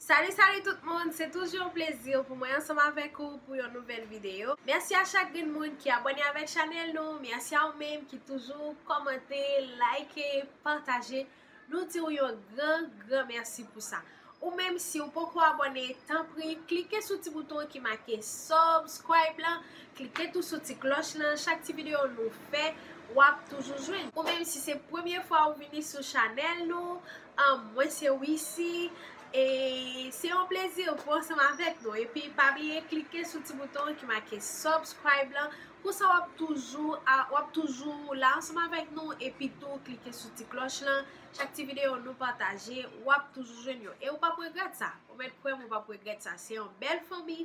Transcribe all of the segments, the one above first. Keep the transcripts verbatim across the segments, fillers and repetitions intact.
Salut, salut tout moun, se toujou yon plezi pou mwen ansanm avèk ou pou yon nouvèl videyo. Mèsi a chak grenn moun ki abòne avèk chanèl nou, mèsi a ou menm ki toujou kòmante, like, pataje. Nou di w yon gran, gran mèsi pou sa. Ou menm, si w poko abòne, tanpri, klike sou ti bouton ki make subscribe lan, klike tou sou ti klòch lan, chak ti videyo nou fè, w ap toujou jwenn. Ou menm, si se premye fwa ou vini sou chanèl nou, an, mwen se Wissy, e se yon plezi pou ansanm avèk nou. Epi pa bliye klike sou ti bouton ki make subscribe lan, konsa w ap toujou, a, w ap toujou la ansanm avèk nou, epi tou klike sou ti klòch lan. Chak ti videyo nou pataje, w ap toujou jwenn yo. E ou p ap regrèt sa. Ou mèt kwè m, ou p ap regrèt sa. Se yon bèl fanmi,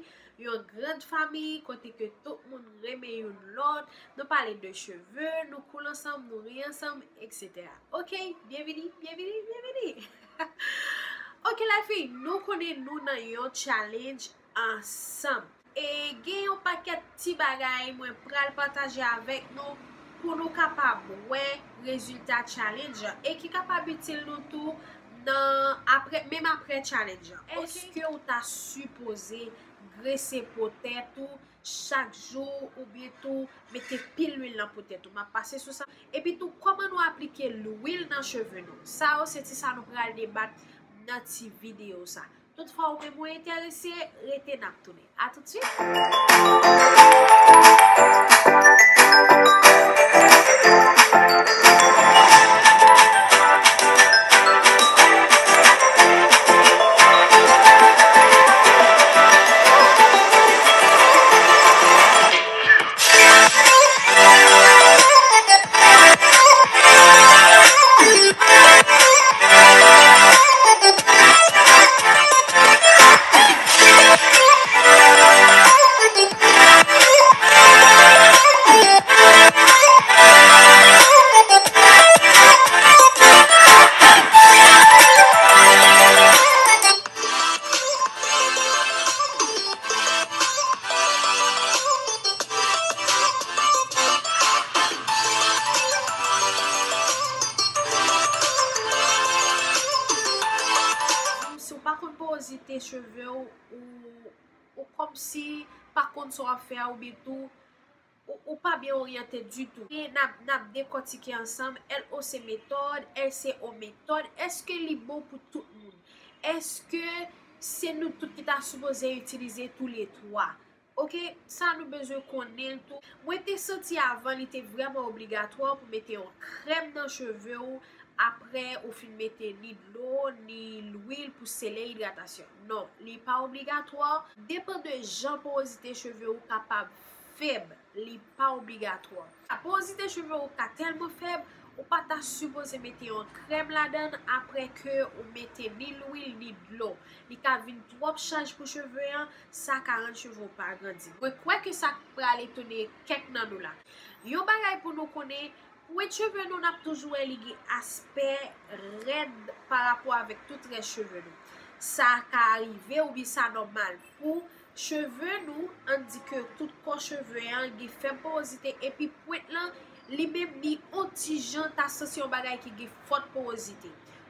yon grand fanmi, kote ke tout moun renmen youn lòt. Nou pale de cheve, nou cool ansanm, nou ri ansanm, et cetera. Ok, byenvini, byenvini, byenvini. Ok, la fi, nou konnen nou nan yon challenge ansanm. E gen yon pakèt ti bagay mwen pral pataje avèk nou pou nou kapab wè rezilta challenge an e ki kapab itil nou tou nan apre, menm apre challenge an. Ok. Èske ou ta sipoze grese po tèt ou chak jou oubyen tou mete pil lwil nan po tèt ou? M ap pase sou sa. Epi tou, kòman nou aplike lwil nan cheve nou? Sa yo se ti sa nou pral debat nan ti videyo sa. Toutfwa ou menm ou enterese, rete n ap tounen. A toutswit! Si w pa konn porozite cheve w, ou, ou kòmsi pa konn sa w ap fè a, oubyen tou, ou, ou pa byen oryante ditou. E n ap, n ap dekòtike ansanm L O C metòd, L C O metòd. Èske li bon pou tout moun? Èske se nou tout ki ta sipoze itilize toulètwa? Ok, sa nou bezwen konnen l tou. Mwen te santi avan li te vrèman obligatwa pou mete yon krèm nan cheve w apre ou fin mete ni dlo, ni lwil pou sele idratasyon. Non, li pa obligatwa. Depann de jan porozite cheve w kapab fèb, li pa obligatwa. Porozite cheve w ka tèlman fèb, ou pa ta sipoze mete yon krèm ladan l apre ke ou mete ni lwil ni dlo. Li ka vin twòp chaj pou cheve an, sa ka rann cheve w pa grandi. Mwen kwè ke sa pral etone kèk nan nou la. Yon bagay pou nou konnen, pwent cheve nou, n ap toujou wè li gen aspè rèd pa rapò avèk tout rès cheve nou. Sa ka rive oubyen sa nòmal pou cheve nou, ann di ke tout kò cheve an gen fèb porozite, epi pwent lan, li menm, li on ti jan ta santi yon bagay ki gen fòt porozite.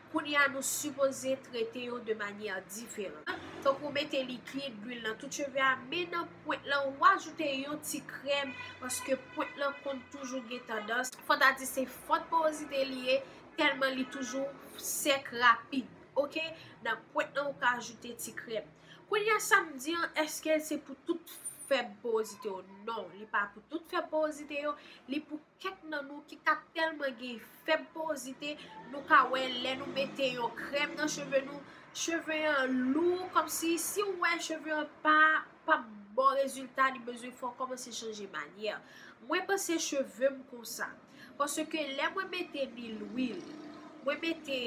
Kounye a, nou sipoze trete yo de manyè diferan. Tankou mete likid, lwil nan tout cheve a, men nan pwent lan, ou ajoute yon ti krèm, paske pwent lan konn toujou gen tandans, fò ta di se fòt porozite li ye, tèlman li toujou sèk rapid. Ok? Nan pwent lan, ou ka ajoute ti krèm. Kounye a, sa m di an, èske se pou tout fèb porozite yo? Non, li pa pou tout fèb porozite yo. Li pou kèk nan nou ki ka tèlman gen fèb porozite, nou ka wè lè nou mete yon krèm nan cheve nou, cheve an lou, kòmsi si w wè cheve an pa, pa ba w rezilta, li bezwen fè w kòmanse chanje manyè. Mwen panse cheve m konsa. Paske lè mwen mete ni lwil, mwen mete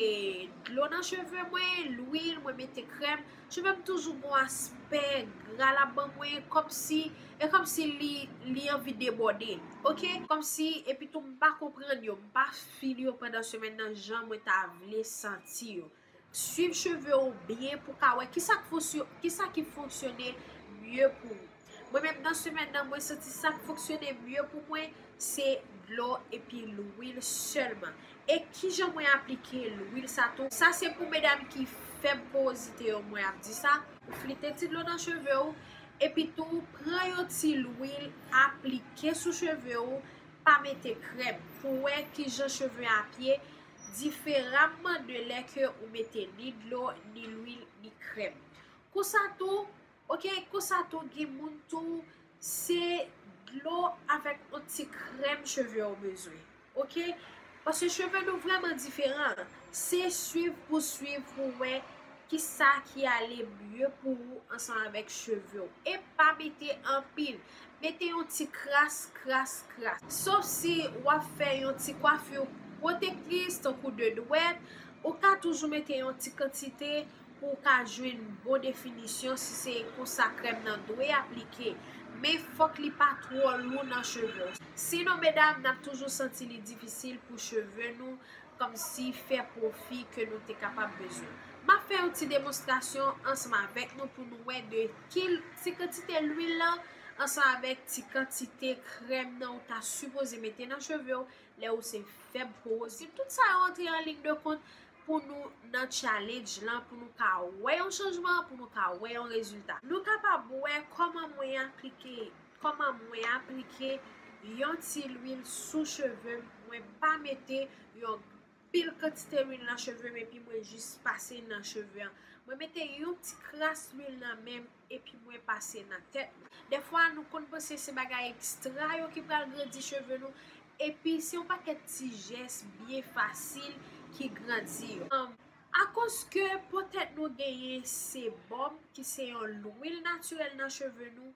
dlo nan cheve mwen, lwil, mwen mete krèm, cheve m toujou gon aspè gra l ap ban mwen, kòmsi, e kòmsi li, li anvi debòde. Ok? Kòmsi, epi tou m pa konprann yo, m pa fil yo pandan semèn nan jan mwen ta vle santi yo. Swiv cheve w byen pou w ka wè kisa k fonksyo-, kisa ki fonksyone mye pou ou. Mwen menm nan semèn nan, mwen santi sa k fonksyone mye pou mwen, se dlo epi lwil sèlman. E kijan mwen aplike lwil sa tou? Sa se pou medam ki fèb porozite yo, mwen ap di sa, ou flite ti dlo nan cheve w, epi tou pran yon ti lwil aplike sou cheve w, pa mete krèm. Pou wè kijan cheve ap ye diferaman de lè ke ou mete ni dlo, ni lwil, ni krèm. Konsa tou, oke, konsa tou gen moun tou se dlo avèk yon ti krèm cheve yo bezwen. Oke? Paske cheve nou vrèman diferan. Se swiv pou swiv pou wè kisa ki ale mye pou ou ansanm avèk cheve w. E pa mete anpil. Mete yon ti kras, kras, kras. Sof si w ap fè yon ti kwafi pwotektris, tankou de dwèt, ou ka toujou mete yon ti kantite pou w ka jwenn bon definisyon si se konsa krèm nan dwe aplike. Men fòk li pa twò lou nan cheve w. Sinon, medam, n ap toujou santi li difisil pou cheve nou kòmsi fè pwofi ke nou te kapab bezwen. M ap fè yon ti demonstrasyon ansanm avèk nou pou nou wè de ki ti kantite lwil lan ansanm avèk ti kantite krèm nan ou ta sipoze mete nan cheve w lè ou se fèb porozite. Tout sa yo antre an liy de kont pou nou nan challenge lan, pou nou ka wè yon chanjman, pou nou ka wè yon rezilta. Nou kapab wè kòman mwen aplike, kòman mwen aplike yon ti lwil sou cheve m. Mwen pa mete yon pil kantite lwil nan cheve m epi mwen jis pase nan cheve an. Mwen mete yon ti kras lwil nan men m epi mwen pase nan tèt mwen. Dèfwa, nou konn panse se bagay ekstra yo ki pral grandi cheve nou, epi se yon pakèt ti jès byen fasil ki grandi yo. Anm, akoz ke potèt nou genyen sebòm, ki se yon lwil natirèl nan cheve nou,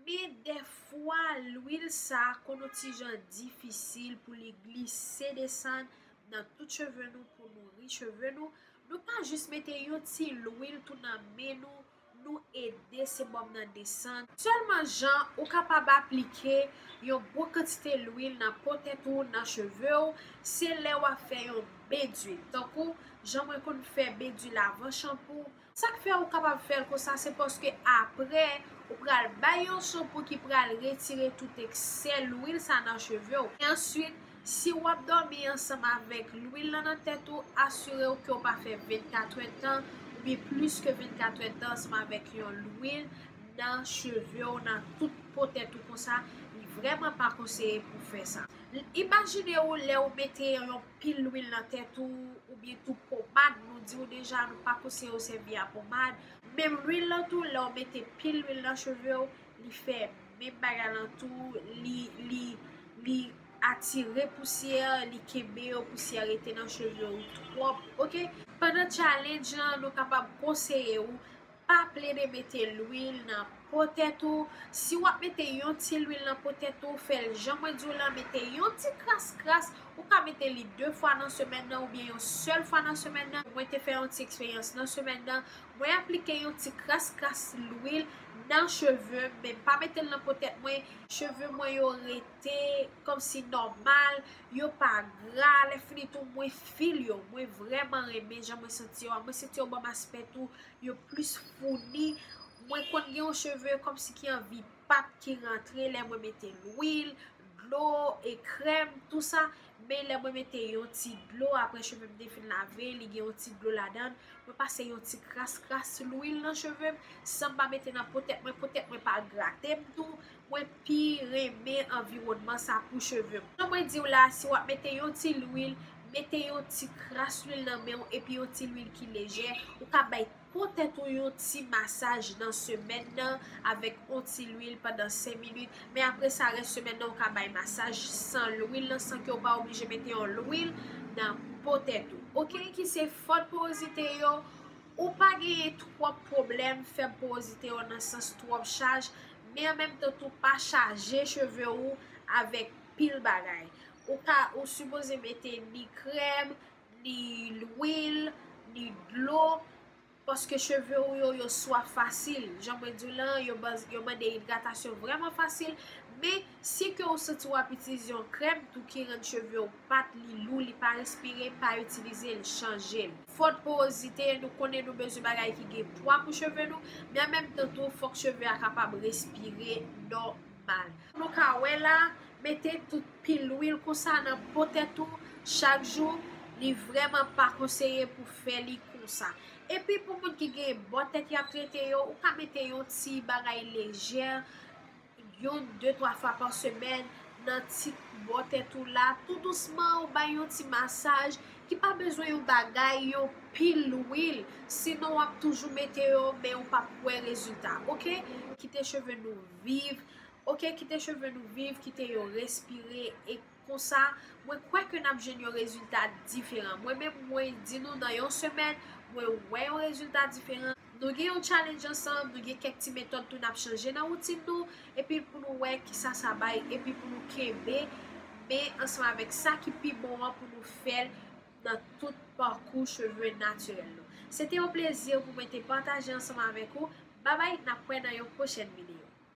men dèfwa, lwil sa konn yon ti jan difisil pou li glise desann nan tout cheve nou, pou nouri cheve nou. Nou ka jis mete yon ti lwil tou nan men nou, nou ede sebòm nan desann. Sèlman jan ou kapab aplike yon bon kantite lwil nan po tèt ou, nan cheve w, se lè w ap fè yon ben dwil. Tankou jan mwen konn fè ben dwil avan chanpou. Sa k fè ou kapab fè l konsa, se paske apre, ou pral bay yon chanpou ki pral retire tout eksè lwil sa nan cheve w. E answit, si w ap dòmi ansanm avèk lwil lan nan tèt ou, asire w ke w pa fè vennkat èdtan oubyen plis ke vennkat èdtan ansanm avèk yon lwil nan cheve w, nan tout po tèt ou konsa. Li vrèman pa konseye pou fè sa. Imajine w lè w mete yon pil lwil nan tèt ou, oubyen tou pomad, nou di w deja, nou pa konseye w sèvi a pomad. Menm lwil lan tou, lè w mete pil lwil nan cheve w, li fè menm bagay lan tou, li, li, li atire pousyè, li kenbe yo, pousyè rete nan cheve w twòp, oke? Pandan challenge lan, nou kapab konseye w, pa plede mete lwil nan po tèt ou. Si w ap mete yon ti lwil nan po tèt ou, fè l jan mwen di w lan, mete yon ti kras kras. Ou ka mete li de fwa nan semèn nan oubyen yon sèl fwa nan semèn nan. Mwen te fè yon ti eksperyans nan semèn nan. Mwen aplike yon ti kras kras lwil nan cheve m, men m pa mete l nan po tèt mwen. Cheve mwen yo rete kòmsi nòmal, yo pa gra. Lè fini tou, mwen fil yo. Mwen vrèman renmen jan mwen santi yo a. Mwen santi yo ban m aspè tou, yo plis founi. Mwen konn gen yon cheve kòmsi ki anvi pap ki rantre lè mwen mete lwil, dlo, e krèm, tou sa. Men lè mwen mete yon ti dlo, apre cheve m te fin lave, li gen yon ti dlo ladan l, mwen pase yon ti kras kras lwil nan cheve m, san m pa mete nan po tèt mwen, po tèt mwen pa grate m tou. Mwen pi renmen anviwònman sa pou cheve m. Jan mwen di w la, si w ap mete yon ti lwil, mete yon ti kras lwil nan men w epi yon ti lwil ki lejè. Ou ka bay po tèt ou yon ti masaj nan semèn nan avèk yon ti lwil pandan senk minit. Men apre sa, rès semèn nan, ou ka bay masaj san lwil lan, san ke w pa oblije mete yon lwil nan po tèt ou. Oke, ki se fòt porozite yo, ou pa genyen twòp pwoblèm fèb porozite yo nan sans twòp chaj, men an menm tan tou pa chaje cheve ou avèk pil bagay. Ou ka, ou sipoze mete ni krèm, ni lwil, ni dlo, paske cheve ou yo, yo swaf fasil. Jan mwen di w lan, yo, yo mande idratasyon vrèman fasil, men si ke ou santi w ap itilize yon krèm tou ki rann cheve ou pat, li lou, li pa respire, pa itilize l, chanje l. Fòt porozite, nou konnen nou bezwen bagay ki gen pwa pou cheve nou, men an menm tan tou, fòk cheve a kapab respire nòmal. Nou ka wè la, mete tout pil lwil konsa nan po tèt ou chak jou, li vrèman pa konseye pou fè li konsa. Epi pou moun ki gen bò tèt y ap trete yo, ou ka mete yon ti bagay lejè, yon, de, twa fwa pa semèn, nan ti bò tèt ou la, tou dousman, ou bay yon ti masaj ki pa bezwen yon bagay, yon pil lwil, sinon w ap toujou mete yo, men ou p ap wè rezilta, oke? Kite cheve nou viv, oke? Kite cheve nou viv, kite yo respire, e konsa, mwen kwè ke n ap jwenn yon rezilta diferan. Mwen menm, mwen di nou, nan yon semèn, mwen wè yon rezilta diferan. Nou gen yon challenge ansanm, nou gen kèk ti metòd tou n ap chanje nan woutin nou, epi pou nou wè kisa sa bay, epi pou nou kenbe men ansanm avèk sa ki pi bon an pou nou fè l nan tout pakou cheve natirèl nou. Se te yon plezi pou mwen te pataje ansanm avèk ou. Babay, n ap wè nan yon pwochèn videyo.